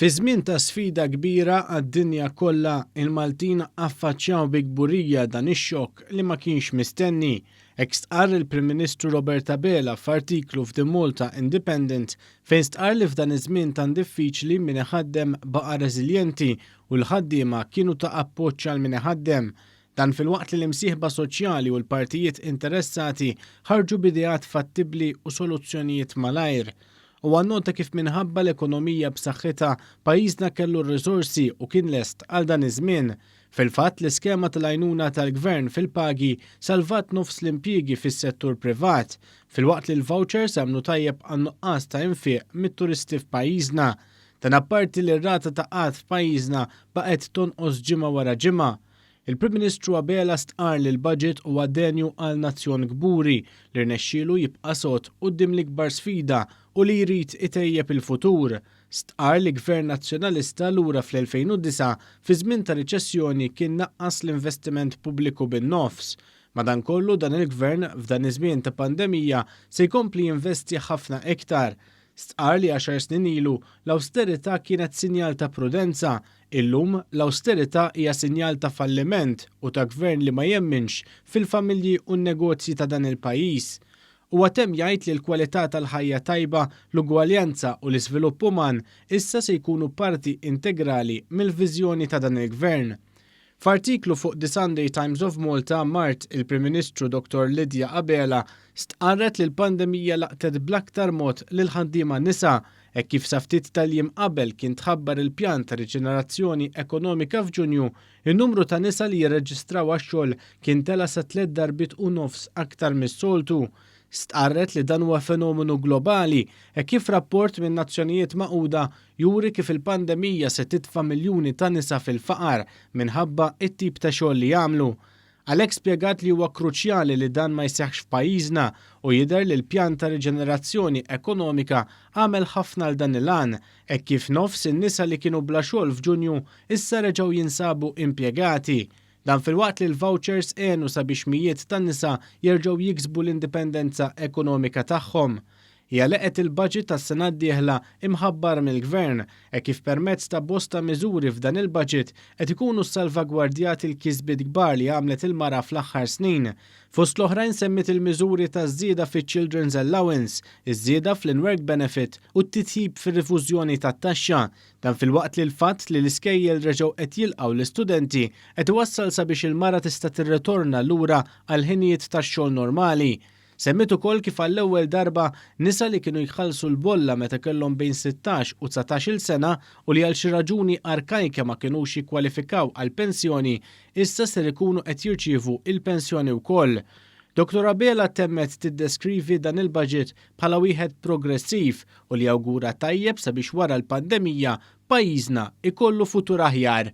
Fi żmien ta' sfida kbira għad-dinja kollha, il-Maltin affaċċjaw bi kburija dan ix-xokk li ma kienx mistenni. Hekk stqarr il-Prim Ministru Robert Abela f'artiklu f'The Malta Independent fejn stqarr li f'dan iż-żmien tant diffiċli min iħaddem baqa' reżiljenti u l-ħaddiema kienu ta' appoġġ għal min iħaddem. Dan filwaqt li l-imsieħba soċjali u l-partijiet interessati ħarġu b'ideat fattibbli u soluzzjonijiet malajr. Huwa nnota kif minħabba l-ekonomija b'saħħitha, pajjiżna kellu r-riżorsi u kien lest għal dan iż-żmien. Fil-fatt, l-iskema tal-għajnuna tal-Gvern fil-pagi salvat nofs l-impjiegi fis-settur privat, filwaqt li l-vouchers għamlu tajjeb għan-nuqqas ta' infiq mit-turisti f'pajjiżna. Dan apparti li r-rata ta' qgħad f'pajjiżna baqgħet tonqos ġimgħa wara ġimgħa. Il-Prim Ministru Abela stqarr li l-budget huwa denju għal nazzjon kburi li rnexxielu jibqa' sod quddiem l-ikbar sfida u li jrid itejjeb il-futur. Stqarr li Gvern Nazzjonalista lura fl-2009 fi żmien ta' riċessjoni kien naqqas l-investiment pubbliku bin-nofs. Madankollu dan il-Gvern f'dan iż-żmien ta' pandemija se jkompli jinvesti ħafna iktar. Stqarr li għaxar snin ilu, l-awsterità kienet sinjal ta' prudenza, illum l-awsterità hija sinjal ta' falliment u ta' gvern li ma jemminx fil-familji u n-negozji ta' dan il-pajjiż. Huwa temm jgħid li l-kwalità tal-ħajja tajba, l-ugwaljanza u l-iżvilupp uman issa se jkunu parti integrali mill-viżjoni ta' dan il-gvern. F'artiklu fuq The Sunday Times of Malta, mart il-Prim Ministru Dottor Lydia Abela stqarret li l-pandemija laqtet bl-aktar mod lill-ħaddiema nisa hekk kif sa ftit tal-jiem qabel kien tħabbar il-pjan ta' riġenerazzjoni ekonomika f'Ġunju, in-numru ta' nisa li jirreġistraw għax-xogħol kien tela' sa tliet darbiet u nofs aktar mis-soltu. Stqarret li dan huwa fenomenu globali hekk kif rapport min-Nazzjonijiet Magħquda juri kif il-pandemija se titfa' miljuni ta' nisa fil-faqar minħabba t-tip ta' xogħol li jagħmlu. Għalhekk spjegat li huwa kruċjali li dan ma jseħħx f'pajjiżna u jidher li l-pjan ta' riġenerazzjoni ekonomika għamel ħafna għal dan il-għan hekk kif nofs in-nisa li kienu bla xogħol f'Ġunju issa reġgħu jinsabu impjegati. Dan filwaqt li l-vouchers għenu sabiex mijiet ta' nisa jerġgħu jiksbu l-indipendenza ekonomika tagħhom. Hija laqgħet il-budget tas-sena d-dieħla imħabbar mill-Gvern, hekk kif permezz ta' bosta miżuri f'dan il-budget qed ikunu ssalvagwardjati l-kisbiet kbar li għamlet il-mara fl-aħħar snin. Fost l-oħrajn semmiet il-miżuri taż-żieda fiċ-Children's Allowance, iż-żieda fl-in-work benefit u t-titjib fir-rifużjoni tat-taxxa. Dan filwaqt li l-fatt li l-iskejjel reġgħu qed jilqgħu l-istudenti qed iwassal sabiex il-mara tista' tirritorna lura għall-ħinijiet tax-xogħol normali. Semmiet ukoll kif għall-ewwel darba nisa li kienu jħallsu l-bolla meta kellhom bejn 16 u 19-il sena u li għal xi raġuni arkajka ma kinux jikkwalifikaw għall-pensjoni issa ser ikunu qed jirċievu il-pensjoni wkoll. Dottor Abela temmet tiddeskrivi dan il-budget bħala wieħed progressiv u li awgura tajjeb sabiex wara l-pandemija pajjiżna jkollu futur aħjar.